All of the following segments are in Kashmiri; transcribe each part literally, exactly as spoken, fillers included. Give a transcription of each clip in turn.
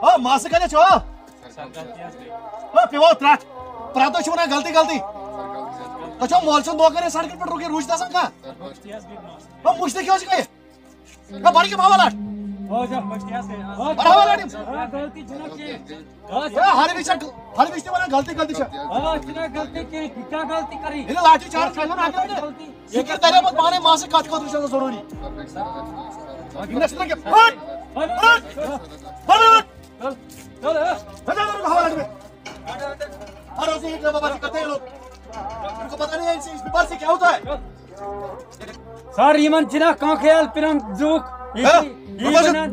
ہا، ماسہٕ کتٮ۪تھ چھو؟ ہا، پیوو ترٛٹھ۔ پرٛٮ۪تھ دۄہ چھِ ونان غلطی، غلطی۔ تۄہہِ چھو مول سُنٛد دھوکہ دِتھ سڑکہِ پٮ۪ٹھ رُکِتھ، روٗزِتھ آسان کانٛہہ؟ ہا، مُشتٕے کیٛاہ چھِ گٔیہِ؟ ہا، بڑٕ کِم حوالات؟ بڑٕ حوالات یِم۔ ہا، غلطی چھِنہٕ کینٛہہ۔ ہے، ہر وِزِ چھا، ہر وِزِ چھِ ونان غلطی، غلطی چھےٚ۔ آ، چھِنہ غلطی کینٛہہ، یہِ کیٛاہ غلطی کَرٕنۍ؟ ییٚلہِ لاٹھی چارج کھسہِ نا، اَتھ کیٛاہ غلطی؟ یہِ کَرِ تَرِ پَتہٕ پانَے ماسہٕ کَتھ خٲطرٕ چھِ آسان ضروٗری۔ یِم نہ چھِ تَران کینٛہہ۔ ہٹ! ہٹ! ہٹ! ہٹ! ہٹ! ہٹ! ہٹ! ہٹ! ہٹ! ارے، اسے ایک لمحہ بات کرتے ہیں لوگ۔ ان کو پتہ نہیں ہے، اس، اس بیمار سے کیا ہوتا ہے۔ سر، یِمن چھِنہ کانٛہہ خیال پِرن زُک۔ یہِ ہہ؟ چھِ، یہِ بس، ونان۔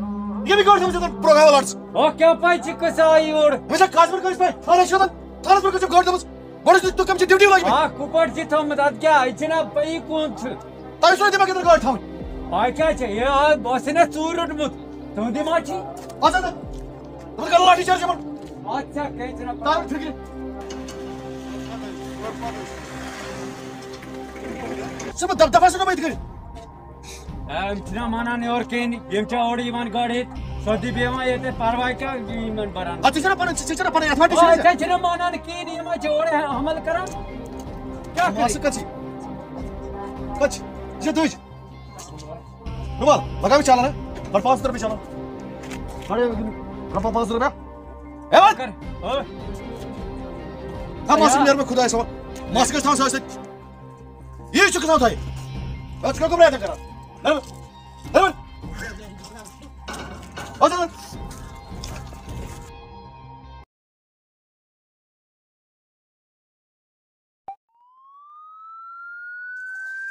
یہِ بھی کٔر تٔمِس سۭتۍ پروگرام لڑس۔ او، کیٛاہ پَے چھِ کۭژاہ آیہِ یور؟ وٕچھ سا، کاسمیر کٔژ پٲٹھۍ؟ تھانس چھِ وَنان، تھانس پٮ۪ٹھ کٔژ چھِ گٲڑۍ تھٲومٕژ؟ گۄڈٕ ٲسۍ تُہۍ کٔمۍ چھِ ڈیوٹی لٲگمٕتۍ؟ آ، کُپٹ چھِ تھٲومٕژ، اَدٕ کیٛاہ؟ یہِ چھِنہ پَیی کون چھُ۔ تۄہہِ ٲسوٕ نہٕ تِمن کِتھ کٔنۍ گٲڑۍ تھاوٕنۍ؟ پَے کیٛاہ چھےٚ؟ یہِ آ، بہٕ ٲسٕے نہ ژوٗر روٚٹمُت۔ تُہُنٛدِ ما چھِ؟ اَژھ حظ، دوٚپُن کَرو لاٹھی چارج یِمن۔ اَدٕ سا، کیٚنٛہہ چھُنہٕ پَرواے۔ تارُک ٹھیٖک۔ ژٕ ما دَب-، دَبہٕ ہسا دوٚپمَے یِتھ کٔنۍ۔ اے، یِم چھِنہ مانان یورٕ کِہیٖنۍ، یِم چھِ اورٕ یِوان گاڑِ ہیٚتھ، سۄ تہِ بیٚہوان ییٚتہِ، پَرواے کیٛاہ، یِمَن بَران۔ اَدٕ ژٕ چھُنہ پَنُن، ژٕ، ژٕ چھُنہ پَنٕنۍ authority آ، چھُنہ۔ ژےٚ چھِنہ مانان کِہیٖنۍ، یِم حظ چھِ اورٕ حمل کَران۔ کیٛاہ کَرٕ؟ ماسہٕ کَتہِ چھِ؟ کَتہِ چھِ؟ یہِ چھےٚ دٔج۔ رُمال، لگاو یہِ چالان، ہا؟ بَر پانٛژھ رۄپیہِ چالان۔ بَر یہِ رۄپیہِ پانٛژھ رۄپیہِ۔ اے، وَن۔ کَر۔ ہا؟ ہا، ماسہٕ ہے۔ نیرٕ مےٚ خۄدایَس حوالہٕ۔ ماسہٕ گژھِ تھاوُن سۭتۍ سۭتۍ۔ یی چھُ گژھان تۄہہِ۔ اَتھ چھُ کَم رایٹا کران۔ ہیلو۔ ہیلو۔ اَتھ چھُ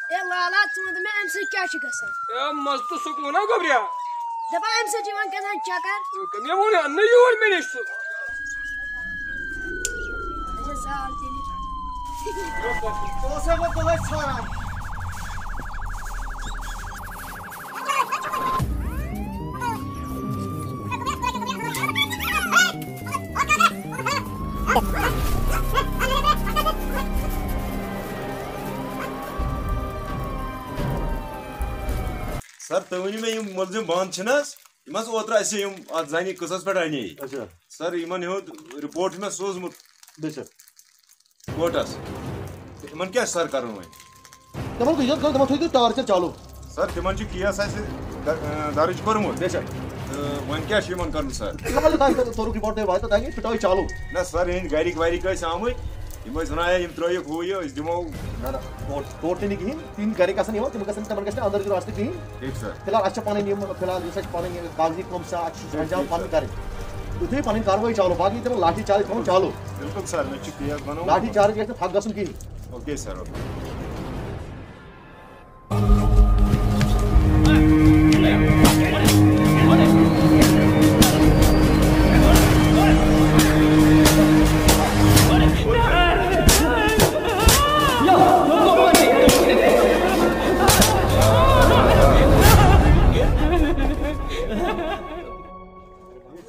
اے لالا، ژٕ وَن تہٕ مےٚ، اَمہِ سۭتۍ کیٛاہ چھُ گژھان؟ اے، مَزٕ تہٕ سکوٗن ہا گوٚبریا۔ دَپان، اَمہِ سۭتۍ چھُ یِوان کیٛاہ تام چَکَر۔ مےٚ ووٚن، اَننہٕ یور مےٚ نِش سُہ۔ اچھا، زال تیٚلہِ۔ ژٕ اوسَے بہٕ دۄہَے ژھانٛڈان۔ سر، تُہۍ ؤنِو مےٚ، یِم مُلزِم بنٛد چھِنہٕ حظ؟ یِم حظ اوترٕ اَسہِ یِم اَتھ زَنہِ قٕصَس پٮ۪ٹھ اَنے۔ اچھا۔ سر، یِمَن ہُنٛد رِپورٹ چھُ مےٚ سوٗزمُت۔ بیٚیہِ سر؟ کورٹس۔ تہٕ یِمن کیٛاہ چھُ سر کرُن وۄنۍ؟ تِمن گوٚو یہِ، تِمن تھٲیِو تُہۍ ٹارچر چالوٗ۔ سر، تِمن چھُ کیس اَسہِ د-، اۭں، درٕج کوٚرمُت۔ بیٚیہِ سر؟ تہٕ وۄنۍ کیٛاہ چھُ یِمن کرُن سر؟ فِلحال تۄہہِ کوٚروُ رِپورٹ، تۄہہِ واتہِ، تۄہہِ گٔے پھٹرٲوِتھ چالوٗ۔ نہ سر، یِہِنٛدۍ گرِکۍ ورِکۍ ٲسۍ آمٕتۍ، یِم ٲسۍ وَنان، "ہے، یِم ترٛٲیِکھ ہُہ یہِ، أسۍ دِمو۔" نہ، نہ، کورٹ، کورٹ تہِ نہٕ کِہیٖنۍ، تِہِنٛدۍ گرِکۍ آسن یِوان، تِم گژھن، تِمن گژھِ نہٕ اندر تہِ رستہٕ کِہیٖنۍ۔ ٹھیٖک سر۔ فِلحال اَسہِ چھِ پنٕنۍ یِم، فِلحال یُس اَسہِ پنٕنۍ یہِ کاغذی کٲم چھِ، اَتھ چھِ ٹھیٖک، انجام ٹھیٖک پنٕنۍ سر۔ کرٕنۍ۔ یُتھُے پنٕنۍ کاروٲیی چالوٗ، باقٕے تِمن لاٹھی چارج تھاوُن چالوٗ۔ بِلکُل سر، مےٚ چھُ کیس بنومُت۔ لاٹھی چارج گژھِ نہٕ تھکھ گژھُن کِہیٖنۍ۔ Okay sir, okay.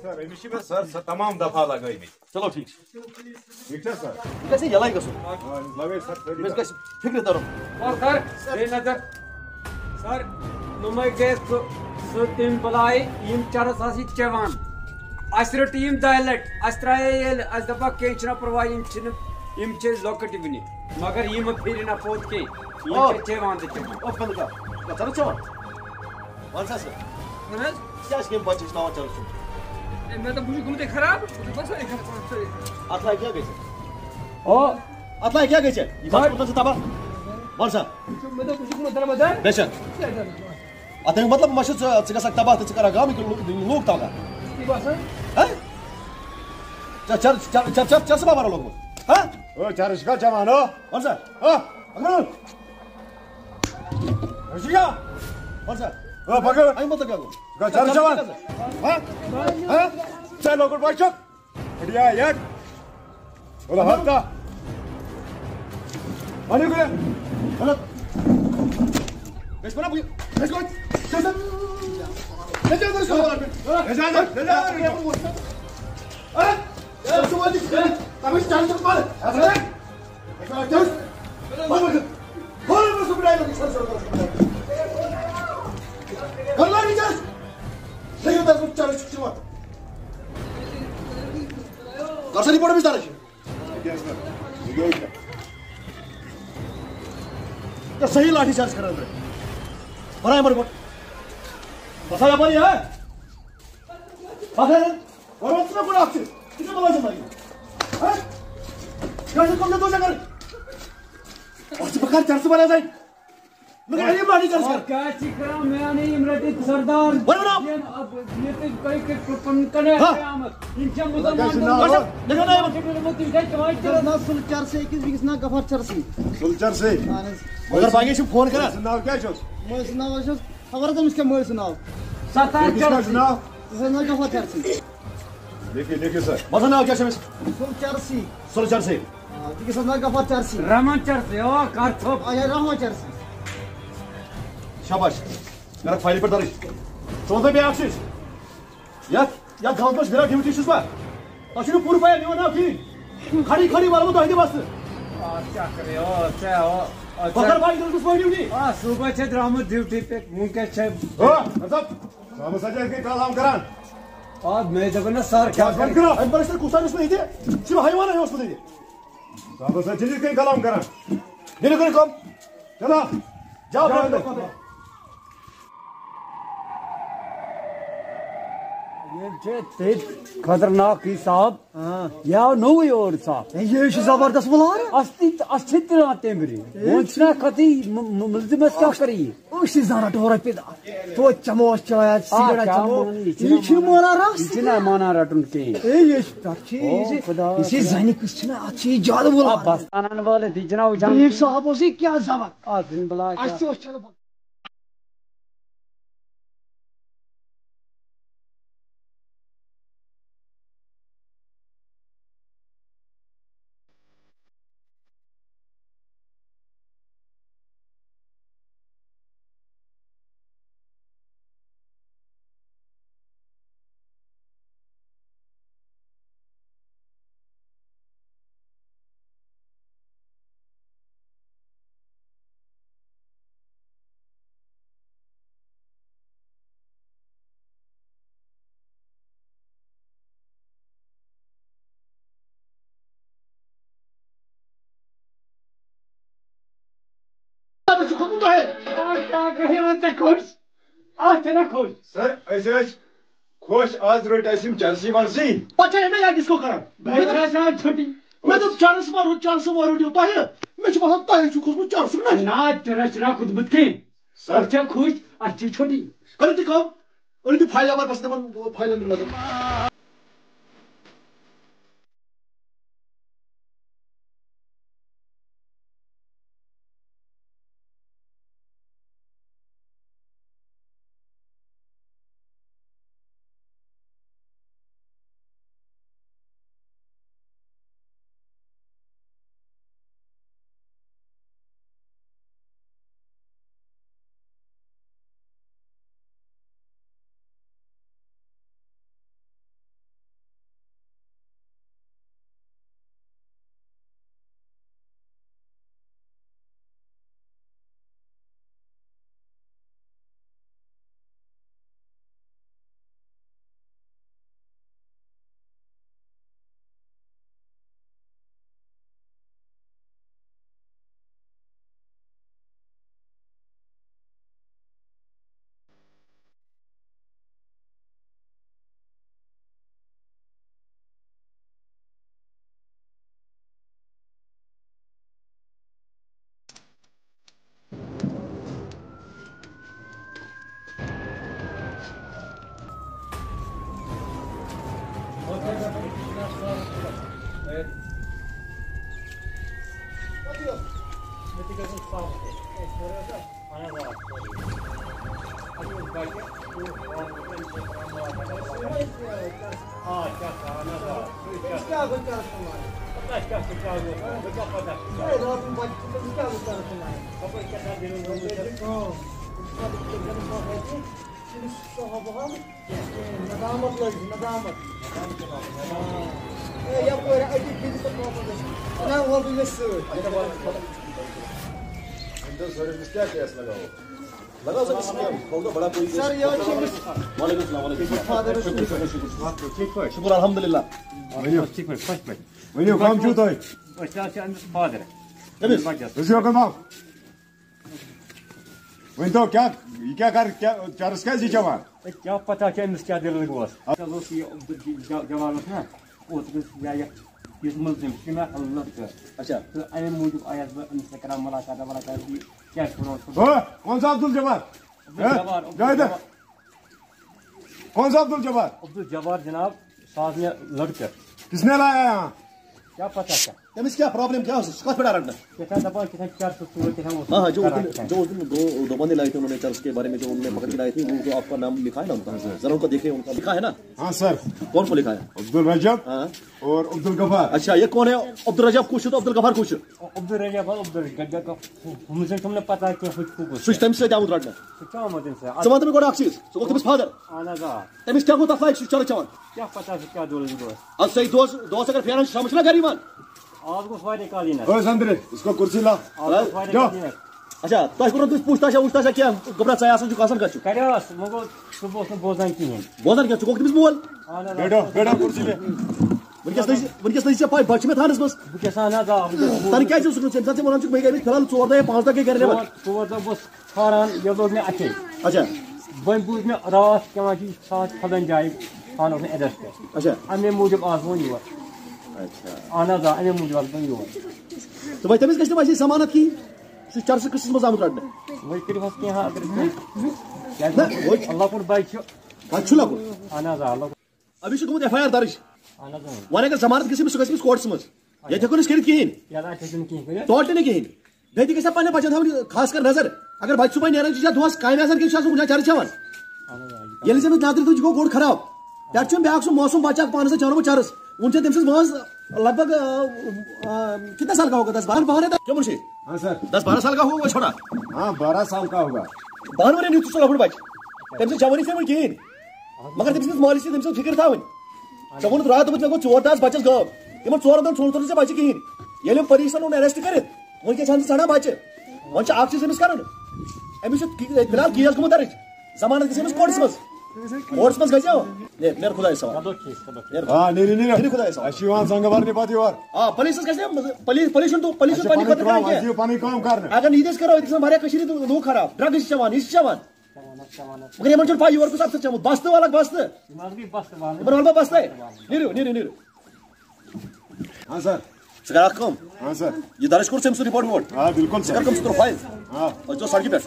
سر، أمِس چھِ مےٚ سر، سر تمام دفعہ لگٲومٕتۍ۔ چلو، ٹھیٖک چھُ۔ ٹھیٖک چھا سر؟ یہِ گژھِ یَلَے گژھُن۔ آ، أمِس لگٲے سر سٲری أمِس دفعہ۔ گژھِ فِکرِ تَرُن۔ آ سر، بیٚیہِ نظر۔ سر، نُمَے گٔیَس سُہ، سُہ تٔمۍ بُلایہِ یِم چرس آسہٕ یہِ چٮ۪وان۔ اَسہِ رٔٹ یِم دَہہِ لَٹہِ۔ اَسہِ ترٛایے ییٚلہِ، اَسہِ دَپَکھ کینٛہہ چھُنہ پَرواے، یِم چھِنہٕ، یِم چھِ لۄکٕٹۍ وٕنہِ۔ مگر یِم پھِرِ نہ پوٚت کینٛہہ۔ یِم آ۔ چھِ چٮ۪وان تہٕ چٮ۪وان۔ او، بِلکُل۔ نہ، چرس چٮ۪وان۔ وَن سا سا۔ اَہَن حظ۔ کیٛازِ چھِ یِم بَچہِ ہیٚچھناوان چرس چیوٚن؟ اے، مےٚ دوٚپ، بہٕ چھُس گوٚمُت خراب، بہٕ چھُس باسان یہِ خراب، سٲری۔ اَتھ لایہِ کیٛاہ گٔے ژےٚ؟ او۔ اَتھ لایہِ کیٛاہ گٔے ژےٚ؟ یہِ بَچہِ کوٗتاہ چھُ تباہ؟ وَن سا۔ مےٚ دوٚپ، بہٕ چھُس گوٚمُت دربدر۔ بے شک۔ کیٛاہ دربدر؟ اَتھ اَمیُک مطلب ما چھُ ژٕ، ژٕ گژھکھ تباہ تہٕ ژٕ کَرکھ گامٕکۍ لوٗ-، لوٗکھ تباہ؟ یہِ باسان؟ ہہ؟ ژےٚ، ژےٚ، ژےٚ، ژےٚ، ژےٚ چھُ بابا لوگمُت؟ ہہ؟ او، چرس چھُکھا چٮ۪وان، او؟ وَن سا۔ ہہ؟ اَگر رشیا! وَن سا۔ او، پَکھ۔ اَمہِ مطلب کیٛاہ گوٚو؟ گوٚو چرس چٮ۪وان؟ ہہ؟ ہہ؟ ژےٚ لۄکُٹ بوے چھُکھ؟ ہٹیا یک۔ ولا ہٹا۔ اَنہِ گوٚو۔ غلط۔ گژھِ وَنہ بہٕ۔ گژھِ وَنہ۔ گژھِ وَنہ۔ گژھِ وَنہ۔ گژھِ وَنہ۔ گژھِ وَنہ۔ گژھِ وَنہ۔ کر سا رپورٹ أمِس درٕج۔ ژےٚ صحیح لاٹھی چارج کران تۄہہِ۔ بناو یِمن رپورٹ۔ بس آ یپٲرۍ، ہا؟ بس آ، گۄڈٕ وَن ژٕ مےٚ گۄڈٕ اکھ چیٖز۔ ژٕ کیٛاہ بلاے چھَکھ لگان؟ ہا؟ کیٛاہ چھُکھ کَمزور دوٗر کران؟ اَتھ چھِ بکار چرسہٕ بنان زَنہِ۔ مےٚ گٔے علی لاٹھی چارج کر۔ کیٛاہ چھِ کران میٛانہِ یِم رٔٹِتھ سردار؟ وَن وَن۔ یِم اب ییٚتہِ تۄہہِ کِتھ پٲٹھۍ پَنُن کَنٮ۪تھ ہا؟ قیامت؟ یِم چھا مُسلمان کیٛاہ چھُ بَنان؟ ناو؟ اچھا، لیکھو ناو یِمَن۔ تِم چھا تِمَے کِتھ پٲٹھۍ؟ ناو سُل چرسٕے أکِس، بیٚکِس ناو غفار چرسٕے۔ سُل چرسٕے۔ اہن حظ۔ مگر باقٕے چھِ فون کران۔ ناو کیٛاہ چھُس؟ مٲلۍ سُنٛد ناو حظ چھُس، خبر حظ أمِس کیٛاہ مٲلۍ سُنٛد ناو۔ ستار أمِس کیٛاہ چھُ چرسٕے۔ ناو؟ أمِس حظ ناو غفار چرسٕے۔ لیکھِو، لیکھِو سا۔ وَن سا ناو کیٛاہ چھُ أمِس؟ سُل چرسٕے۔ سُل چرسٕے۔ آ، أکِس حظ ناو غفار چرسٕے۔ رحمان چرسٕے، او، کر ژھوٚپ۔ آ، یہِ رحمان چرسٕے۔ شاباش۔ کَرَکھ فایلہِ پٮ۪ٹھ درٕج۔ ژٕ وَن تہٕ بیٛاکھ چیٖز۔ یَتھ، یَتھ گامَس منٛز بِنا ڈیوٹی چھُس بہٕ۔ تۄہہِ چھُنہٕ پوٗرٕ پَیی میون ناو کِہیٖنۍ۔ کھڑی کھڑی وَلہٕ بہٕ تۄہہِ تہِ بَستہٕ۔ آ، کیٛاہ کَرٕ، او، ژےٚ، او، او، بَکر ژےٚ۔ بھائی، تُہۍ چھُس پٲٹھۍ ڈیوٹی۔ آ، صُبحٲے چھِ درٛامُت ڈیوٹی پٮ۪ٹھ، وٕنکٮ۪س چھِ۔ ہو، مطلب۔ صاحبَس سۭتۍ ٲسۍ گٔے کلام کران۔ آ، مےٚ دَپان نہ سَر کیٛاہ بَس بَنٛد کَرِ؟ کٔرِو۔ اَمہِ پَتہٕ ٲسۍ تُہۍ کُس سَر اوس نہٕ ییٚتہِ؟ یہِ چھُ حیوانٕے اوس نہٕ ییٚتہِ۔ صاحبَس سۭتۍ چھِنہٕ یِتھ کٔنۍ کلام کران۔ یہِ نہٕ کٔرِو کٲم۔ چلو۔ جاو، جاو، جاو۔ ییٚلہِ چھِ تٔتۍ خطرناک یہِ صاحب۔ ہاں۔ یہِ آو نوٚوُے اورٕ صاحب۔ ہے، یہِ چھُ زبردست وُلار۔ اَصلی تہٕ اَصلی تہِ آو تَمہِ برِ۔ ہے، وۄنۍ چھُنہ کَتھٕے، م-، م-، مُلزِم اَسہِ کیٛاہ کَرِ یہِ؟ أسۍ چھِ زَن رَٹو رۄپیہِ دَہ۔ توتہِ چَمو أسۍ چاے، اَتھ آ، سِگریٹ کیٛاہ چَمو۔ وَنان، یہِ چھُنہ، یہِ چھِ مانان رَس یہِ تہِ۔ چھِنہ مانان رَٹُن کِہیٖنۍ۔ ہے، یہِ چھِ، تَتھ چھِ، او یہِ چھِ، خۄدا۔ یہِ چھِ زَنہِ قٕصہٕ چھِنہ، اَتھ چھِ یہِ جادٕ وُلار۔ آ، بَس اَنَن وٲلِتھ، یہِ چھِنہ وٕچھان۔ یہِ صاحب اوس یہِ کیٛاہ زَبر۔ آ، زِنٛدٕ بَلاے اَسہِ کیٛاہ۔ تہِ اوس چَلان۔ ژٕ کھوٚتمُت تۄہہِ؟ آ، کیٛاہ گٔے وۄنۍ ژےٚ خۄش؟ آ، ژےٚ نا خۄش؟ سر، أسۍ ٲسۍ خۄش، آز رٔٹۍ اَسہِ یِم چرسی ورسی۔ پتہٕ چھا أمۍ یا ڈسکو کران؟ بہٕ چھُس آز چھُٹی۔ مےٚ دوٚپ چرس ما روٚٹ، چرس ما روٚٹِو تۄہہِ؟ مےٚ چھُ باسان تۄہہِ چھُ کھوٚتمُت چرسُک نشہٕ۔ نا، تیرا چھُنہ کھوٚتمُت کینٛہہ۔ سر۔ أسۍ چھا خۄش، اَسہِ چھِ چھُٹی۔ کٔرِو تُہۍ کٲم، أنِو تُہۍ فایل یپٲرۍ، بس دِمن فایلن دِمن۔ اہن حظ، آ۔ سُے چھُ۔ آ، کیٛاہ سا، اہن حظ، آ۔ سُے چھُ۔ أمِس کیٛاہ گوٚو چرس کُن لاگُن؟ پتہ کیٛاہ چھُ، کیٛاہ گوٚو؟ مےٚ کیٛاہ پتہ چھُ؟ ہے، راتھ کُن بچہِ چھُ، تٔمِس کیٛاہ گوٚو چرس کُن لاگُن؟ خبر کیٛاہ سا دٔلیٖل گٔمٕژ چھِ۔ کٲم۔ أمِس ما دِژ کٲنٛسہِ جنس ما کھاتہِ؟ أمِس چھُ صحابہٕ ہن۔ ندامت لٲگِو، ندامت۔ آ۔ ہے، یپٲرۍ، أتی پھِرِ تہٕ واپس گژھِ۔ نہ، وۄنۍ گٔے مےٚ سۭتۍ۔ أمۍ دوٚپ، سر، أمِس کیٛاہ کیس لگاوو؟ لگاو سا أمِس کیمپ، تھاو سا بڑا کوئی۔ سر، یہِ حظ چھِ أمِس وعلیکم السلام، وعلیکم السلام۔ فادر۔ شُکر الحمدللہ۔ ؤنِو۔ ٹھیٖک پٲٹھۍ، خۄش پٲٹھۍ۔ ؤنِو، کَم چھِو تُہۍ؟ أسۍ حظ چھِ أمِس فادر۔ أمِس؟ بَچَس۔ تُہۍ چھِو کٕم اَکھ؟ ؤنۍ تو، کیٛاہ، یہِ کیٛاہ کَرِ، کیٛاہ، چرس کیٛازِ یہِ چٮ۪وان؟ ہے، کیٛاہ پتہ چھِ أمِس کیٛاہ دٔلیٖل اوس۔ اَتھ حظ اوس یہِ عبدال جواد اوس نا، اوترٕ یہِ، یہِ، یُس مُلزِم چھُ نا، لٔڑکہٕ۔ اچھا۔ تہٕ اَمے موٗجوٗب آیس بہٕ أمِس سۭتۍ کران مُلاقات، مُلاقات، یہِ کیٛاہ چھُ روزان؟ ہو، کون سا عبدال جبار؟ عبدال ہاں؟ جبار، عبدال جائے ادھر۔ جبار۔ کون سا عبدال جبار؟ عبدال جبار جناب، سُہ حظ مےٚ لٔڑکہٕ۔ کس نے لایا یہاں؟ کیٛاہ پتہ چھا؟ تٔمِس کیٛاہ پرابلم کیٛاہ ٲسٕس؟ سُہ کتھ پٮ۪ٹھ آرٹ نہ؟ کیٛاہ تھام دپان، کیٛاہ تھام چرس ژور، کیٛاہ تھام اوس ہاں ہاں، جو اس کران دن، کیٛاہ تھام۔ جو اس دن دو، دو بندے لائے تھے، انہوں نے چرس کے بارے میں جو انہوں نے پکڑ کے لائے تھے، وہ جو آپ کا نام لکھا ہے نا ان کا، ذرا ان کو دیکھیں، ان کا لکھا ہے نا؟ ہاں سر۔ کون کون لکھا ہے؟ عبدالرجب ہاں۔ اور عبدالغفار۔ اچھا، یہ کون ہے؟ عبدالرجب کچھ تو عبدالغفار کچھ؟ عبدالرجب، عبدالرجب، ہم سے تم نے پتا کیا کچھ کو سُہ چھُ تٔمِس سۭتۍ آمُت رٹنہٕ۔ سُہ کیٛاہ آمُت تٔمِس سۭتۍ؟ ژٕ وَن تہٕ مےٚ گۄڈٕ اَکھ چیٖز، ژٕ گوٚکھ تٔمِس فادر؟ اہن حظ، آ۔ تٔمِس کیٛاہ گوٚو تَتھ لایق، سُہ چھُ چرس چٮ۪وان؟ کیٛاہ پتہ سُہ کیٛاہ دٔلیٖل گوٚو؟ اَدٕ سُہ یہِ دۄہَس، دۄہَس اگر پھیران چھُ، شامَس چھُنہ گَرٕ یِوان؟ آز گوٚو واریاہ کال یِنَس۔ اوے زندرِ، اس کو کرسی لا۔ آز گوٚو واریاہ کال یِنَس۔ اچھا، تۄہہِ کوٚروٕ تُہۍ پُچھ تاشا وُچھ تاشا کینٛہہ؟ گوٚبرا، ژٕ آسان چھُکھ آسان کَتہِ چھُکھ؟ کَریوس، وۄنۍ گوٚو سُہ بوٗز نہٕ بوزان کِہیٖنۍ۔ بوزان کیٛاہ؟ ژٕ گوٚکھ تٔمِس مول؟ اہن حظ، آ۔ بیٹھو، بیٹھو کرسی پہ۔ وٕنکیٚس تُہۍ، وٕنکیٚس تُہۍ ژےٚ پَے، بَچہِ چھِ مےٚ تھاونَس منٛز۔ بہٕ کیٛاہ سا، اہن حظ، آ، وٕنکیٚس بوٗز۔ تَنہٕ کیٛازِ اوسُکھ نہٕ ژےٚ، ییٚمہِ ساتہٕ ژےٚ وَنان چھُکھ، مےٚ گٔے مٕتۍ فِلحال ژور دۄہ یا پانٛژھ دۄہ گٔے گَرِ نٮ۪بر۔ ژور، ژور دۄہ گوٚژھ ٹھہران، یہِ لوٚگ مےٚ اَتھے۔ اچھا۔ وۄنۍ بوٗز مےٚ راتھ کیٛاہ وَنان چھِ، یہِ چھُ ساتھ خۄدایَن جایہِ، خانَس نہٕ ایڈرَس پٮ۪ٹھ۔ اچھا۔ اَمے موٗجوٗب آس بہٕ وۄنۍ یور۔ اچھا۔ اہن حظ، آ، اَمے موٗجوٗب آس بہٕ یور۔ تہٕ وۄنۍ تٔمِس گژھِ نہٕ وۄنۍ اَسہِ ضمانت کِہیٖنۍ۔ سُہ چھُ چرسہٕ قٕصَس منٛز آمُت رَٹنہٕ۔ وۄنۍ کٔرِو حظ کینٛہہ اگر کینٛہہ۔ نہ، وۄنۍ چھُ۔ لۄکُٹ بَچہِ چھُ۔ کَتہِ چھُ لۄکُٹ؟ اہن حظ، آ، لۄکُٹ۔ أمِس چھُ گوٚمُت ایف آی آر درٕج۔ اہن حظ، اۭں۔ وۄنۍ اگر ضمانت گژھِ أمِس، سُہ گژھِ أمِس کورٹَس منٛز۔ ییٚتہِ ہٮ۪کو نہٕ أسۍ کٔرِتھ کِہیٖنۍ۔ یَتھ آسہِ ہیٚکہِ نہٕ کِہیٖنۍ کٔرِتھ۔ ٹوٹلی نہٕ کِہیٖنۍ۔ بیٚیہِ تہِ گژھِ ہا پننہِ بچن تھاوٕنۍ خاص کر نظر۔ اگر بچہٕ صبحٲے نیران چھُ یا دۄہس کامہِ آسان کینٛہہ، چھُ آسان کُنہِ جایہِ چرس چٮ۪وان۔ اہن حظ، آ، یہِ ییٚلہِ أمِس نظرِ تُج گوٚو گوٚڑ خراب۔ پٮ۪ٹھٕ چھُ أمۍ بیٛاکھ سُہ موسم بچہٕ اکھ پانس سۭتۍ چاونومُت چرس۔ وُنہِ چھِ تٔمۍ سٕنٛز وٲنٛس لگ بگ، آ، آ، کتنا سال کا ہوگا؟ دس بارہ، بارہ تک کیوں منشی؟ ہاں سر۔ دس بارہ سال کا ہوگا وہ چھوٹا؟ ہاں، بارہ سال کا ہوگا۔ بارہ ؤرین ہُنٛد چھُ سُہ لۄکُٹ بچہٕ۔ تٔمۍ سٕنٛز جوٲنی چھےٚ وُنہِ کِہیٖنۍ۔ مگر تٔمۍ سٕنٛدِس مٲلِس چھِ تٔمۍ سٕنٛز فِکِر تھاوٕنۍ۔ ژےٚ ووٚنُتھ راتھ، دوٚپُتھ، مےٚ گوٚو ژور دۄہ آز بَچَس گٲو۔ تِمَن ژورَن دۄہَن ژھوٚن، ژھوٚن نہٕ ژےٚ بَچہِ کِہیٖنۍ۔ ییٚلہِ أمۍ پُلیٖسَن اوٚن اَرٮ۪سٹ کٔرِتھ، وٕنۍکٮ۪س چھَنہٕ ژٕ ژھانٛڈان بَچہِ۔ وۄنۍ چھُ اَکھ چیٖز أمِس کَرُن۔ أمِس چھُ فِلحال کیس گوٚمُت دَرٕج۔ ضمانت گژھِ أمِس کورٹَس منٛز۔ کورٹَس منٛز گژھِ۔ نیر، نیر خۄدایَس حوالہٕ۔ چلو ٹھیٖک چھُ، چلو ٹھیٖک۔ نیر۔ آ، نیٖرِو، نیٖرِو۔ نیٖرِو خۄدایَس حوالہٕ۔ اَسہِ چھُ یِوان زنٛگہٕ وَرنہِ پَتہٕ یور۔ آ، پُلیٖسَس گژھِ نہ، پُلیٖس، پُلیٖس چھُنہٕ، پُلیٖس اَسہِ چھُنہٕ چھِ پَنٕنہِ پَنٕنۍ خٲطرٕ کَران کٲم، کینٛہہ۔ اَسہِ چھِ پَنٕنۍ کٲم کَرنہِ۔ اگر نہٕ ییٚتہِ أسۍ کَرو، ییٚتہِ چھِ آسان واریاہ کٔشیٖرِ ہِنٛدۍ لوٗکھ خراب، ڈرٛگٕز چھِ چٮ۪وان، یہِ چھِ چٮ۪وان۔ مگر یِمن چھُنہٕ پَے یور کُس اَفسَر چھُ آمُت۔ بستہٕ والَکھ بستہٕ۔ یِم حظ گٔے بستہٕ والٕنۍ۔ یِمن وَلہٕ بہٕ بستَے۔ نیٖرِو، نیٖرِو، نیٖرِو۔ ہاں سر۔ ژٕ کر اکھ کٲم۔ ہاں سر۔ یہِ درٕج کوٚر ژےٚ أمۍ سُنٛد رِپورٹ ووٹ۔ آ، بِلکُل ژٕ سر۔ کر کٲم، ژٕ ترٛوو فایِل۔ آ۔ أسۍ چھِ سڑکہِ پٮ۪ٹھ۔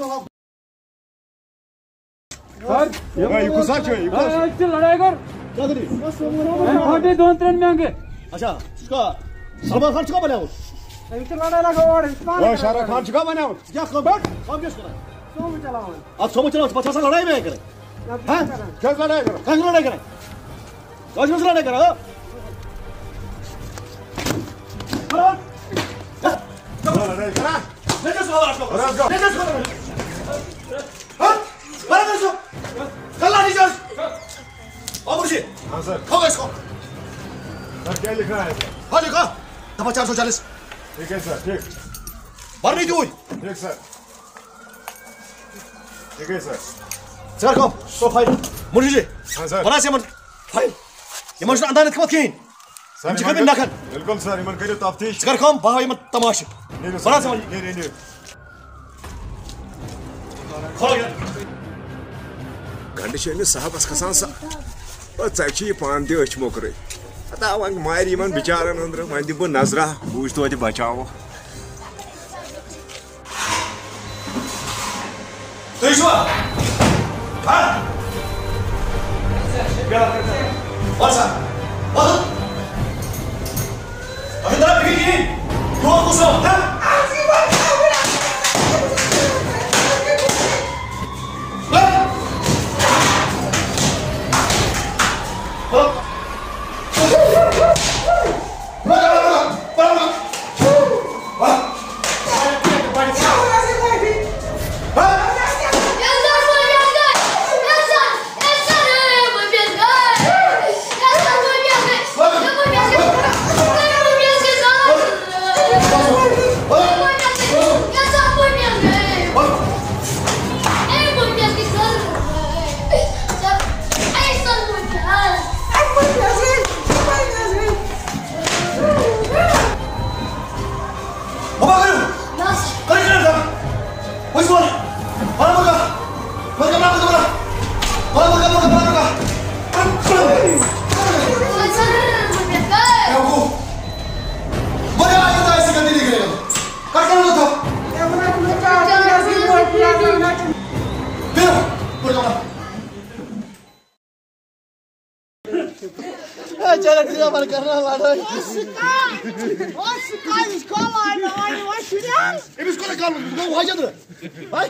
سر۔ ہے، یہِ کُس حظ چھُ؟ یہِ کُس؟ ہے، أسۍ چھِ لڑٲے کر۔ کیٛاہ دٔلیٖل؟ أمۍ پھاٹے دۄن ترٛٮ۪ن مٮ۪نٛگہٕ۔ اچھا، ژٕ چھُکھا سلمان خان چھُکھا بنیومُت؟ أمِس چھِ لڑٲے لگان اورٕ، أمِس پانہٕ ہے، شاہ رخ خان چھُکھا بنیومُت؟ ژٕ کیٛاہ کٲم؟ بیٚہہ، کٲم کیٛاہ چھُکھ کران؟ سومو چلاوان۔ اَتھ سومو چلاوان، ژٕ پَتہٕ چھِ آسان لڑٲے وڑٲے کران۔ نہ، ہہ؟ کیٛاہ لڑٲے کران؟ کیٛاہ لڑٲے کران؟ کیٛاہ چھُکھ لڑٲے کران، ہہ؟ کران؟ لڑٲے کران؟ مےٚ کیٛاہ سوال آسہِ کرُن؟ مےٚ کیٛاہ سوال آسہِ کرُن؟ ہہ؟ کران ٲسِو؟ کَلہٕ لَڑِ چھِ حظ؟ بابر جی۔ ہاں سر۔ کھو گژھِ کھو۔ سر، کیا لکھا ہے؟ ہاں، لکھا۔ دفعہ چار سو چالیس۔ ٹھیک ہے سر، ٹھیک۔ بھرنے کیوں ہوئی؟ ٹھیک سر۔ ٹھیک ہے سر۔ سر، کم۔ تو فائل۔ مرشد جی۔ ہاں سر۔ بنا سے من۔ فائل۔ یِمن چھُنہٕ اندان یِتھ کٔنۍ کِہیٖنۍ۔ سر، یِم چھِ یِمن کٔمِتۍ کٔرِو، نَکھَن۔ بِلکُل سر، یِمن کٔرِو تفتیٖش۔ ژٕ کر کٲم، بہٕ ہاوٕ یِمن تماشہٕ۔ نیٖرِو سر، بَناو ژٕ وۄنۍ۔ نیٖرِو، نیٖرِو۔ کھولو یہِ۔ گنڈٕ چھِ أمِس صاحبس کھسان سا۔ او، ژےٚ چھِ یہِ پانہٕ تہِ أچھ موٚکرٕے۔ ہتا وۄنۍ مارِ یِمن بِچارن أنٛدرٕ، وۄنۍ دِمہٕ بہٕ نظرا، بہٕ وٕچھٕ توتہِ بچاوو۔ تُہۍ چھِوا؟ ہا؟ وَل سا۔ وَل۔ اَتھ درٛاو نہٕ کِہیٖنۍ۔ یور کُس آو؟ ہا؟ وَل۔ وَل۔ اے، چلو، ٹھیک ہے، بند کرنا لڑائی۔ أمِس کوٚر کَلُن، بہٕ گوٚو حاجت رٕ۔ ہے۔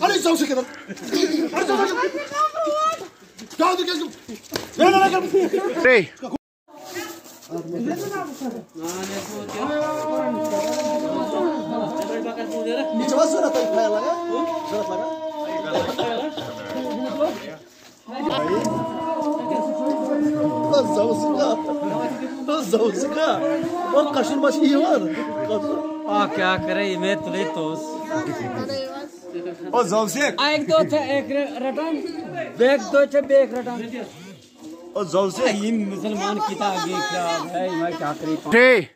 اَڑے زاو سۭتۍ کَران۔ اَڑے زاو سۭتۍ کَران۔ زیادٕ کیٛازِ؟ نہ، نہ، نہ، نہ۔ ہے۔ یہِ چھُ وۄنۍ ضوٚرَتھ تۄہہِ خیال لگان؟ ضوٚرَتھ لگان؟ بس زاو سۭتۍ کَران۔ بس زاو سۭتۍ کَران۔ اور کشمیٖر ما چھِ یِوان؟ آ، کیٛاہ کرے، یہِ مےٚ تُلے توس۔ او زاو سۭتۍ۔ اَکہِ دۄہ چھِ اَکہِ رَٹان، بیٚکہِ دۄہ چھِ بیٚکہِ رَٹان۔ او زاو سۭتۍ۔ یِم مُسلمان کِتاب یہِ کیٛاہ ہے، یِم کیٛاہ کرے پانہٕ؟ ٹھیٖک۔